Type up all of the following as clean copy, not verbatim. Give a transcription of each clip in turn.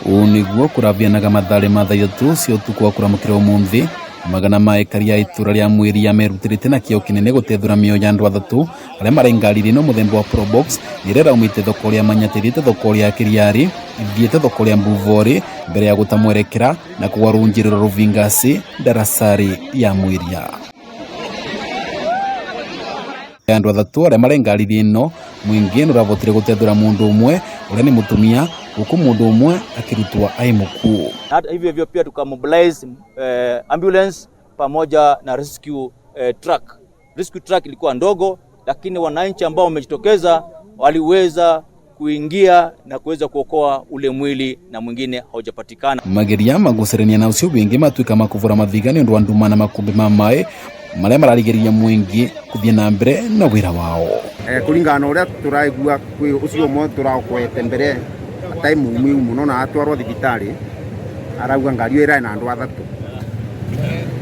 Ũũ nĩguo kũrabianaga matharĩ ma thaa 3 cia ũtukũ wa kũramũkĩra ũmũthĩ. Magana ma aikari a itũra rĩa Mwĩria merutĩrĩte na kĩo kĩnene gũtethũra mĩoyo ya andũ 3 arĩa marĩ ngari-inĩ ĩno mũthemba wa Probox nĩ ĩrĩa ĩraumĩte thoko rĩa Manyata ĩthiĩte thoko rĩa Kĩriarĩ ithiĩte thoko rĩa Mbuvorĩ mbere ya gũta mwerekera na kũgwa rũnjĩrĩ rwa Rũvingasi ndaracarĩ ya Mwĩria. Andũ 3 arĩa marĩ ngari-inĩ ĩno mũingĩ nĩ ũravotire gũtethũra mũndũ ũmwe ũrĩa nĩ mũtumia huku mũndũ ũmwe akĩrutwo aĩ mũkuũ. Hata hivyo hivyo pia tukamobilize ambulance pamoja na rescue truck. Rescue truck ilikuwa ndogo, lakini wananchi ambao wamejitokeza waliweza kuingia na kuweza kuokoa ule mwili na mwingine haujapatikana. Mageria magucerania na ucio wingi matuika makuvura mathiga ni undu wa nduma na makumbi ma mai maria mararigiriria mwingi kuthie na mbere na wira wao. Kuringana na uria turaigua kwi ucio umwe turakwete mbere atai mumiu muno na atwarwo thibitari arauga ngari ira ina andu 3.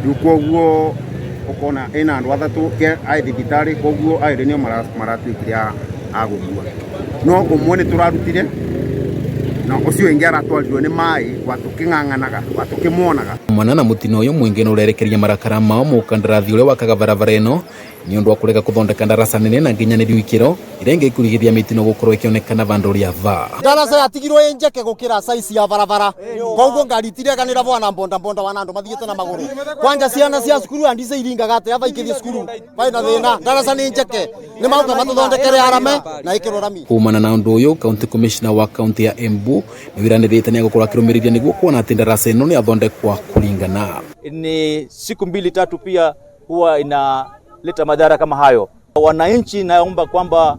Riu koguo ukona ina andu 3 ke ai thibitari koguo airi nio maratuikire a gukua. No umwe ni turarutire na ucio ingi aratwarirwo ni mai gwatuking'ang'anaga gwatukimwonaga. Mwana na mutino uyu mwingi nurerekeria marakara mao mukandarathi uria wakaga barabara ino ni undu wa kurega kuthondeka ndaraca nene na nginyanĩru ikĩro iria ingĩ ikurigithia mitino gukorwo ikionekana vandu ria va. Ndaraca yatigirwo ĩ njeke gukira size ya barabara koguo ngari itireganĩra bwana bonda bonda wana andu mathiĩte na magũrũ. Kwanja ciana cia cukuru andice iringaga atĩa aba ikĩthiĩ cukuru baina thĩna. Ndaraca nĩ njeke nĩ mauga matũthondekere arame na ĩkĩrwo rami. Kumana na undu uyu county commissioner wa county ya Embu nĩwiranĩrĩte nĩ egũkorwo akĩrũmĩrĩria nĩguo kuona atĩ ndaraca ĩno nĩ yathondekwa kũringana. Ni siku 2-3 pia huwa ina leta madhara kama hayo. Wananchi naomba kwamba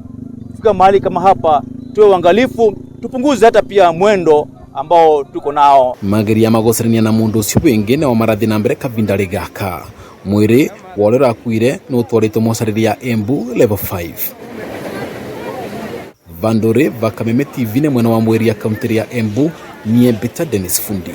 kufika mahali kama hapa tuwe uangalifu, tupunguze hata pia mwendo ambao tuko nao. Mageria magucerania na mundu ucio wingi na marathi na mbere kavinda rigaka. Mwiri wa uria urakuire ni utwaritwo mocarĩ ya Embu level 5. Vandore va Kameme TV ne mwena wa Mweria kaunti ya Embu, niĩ Mbita Dennis Fundi.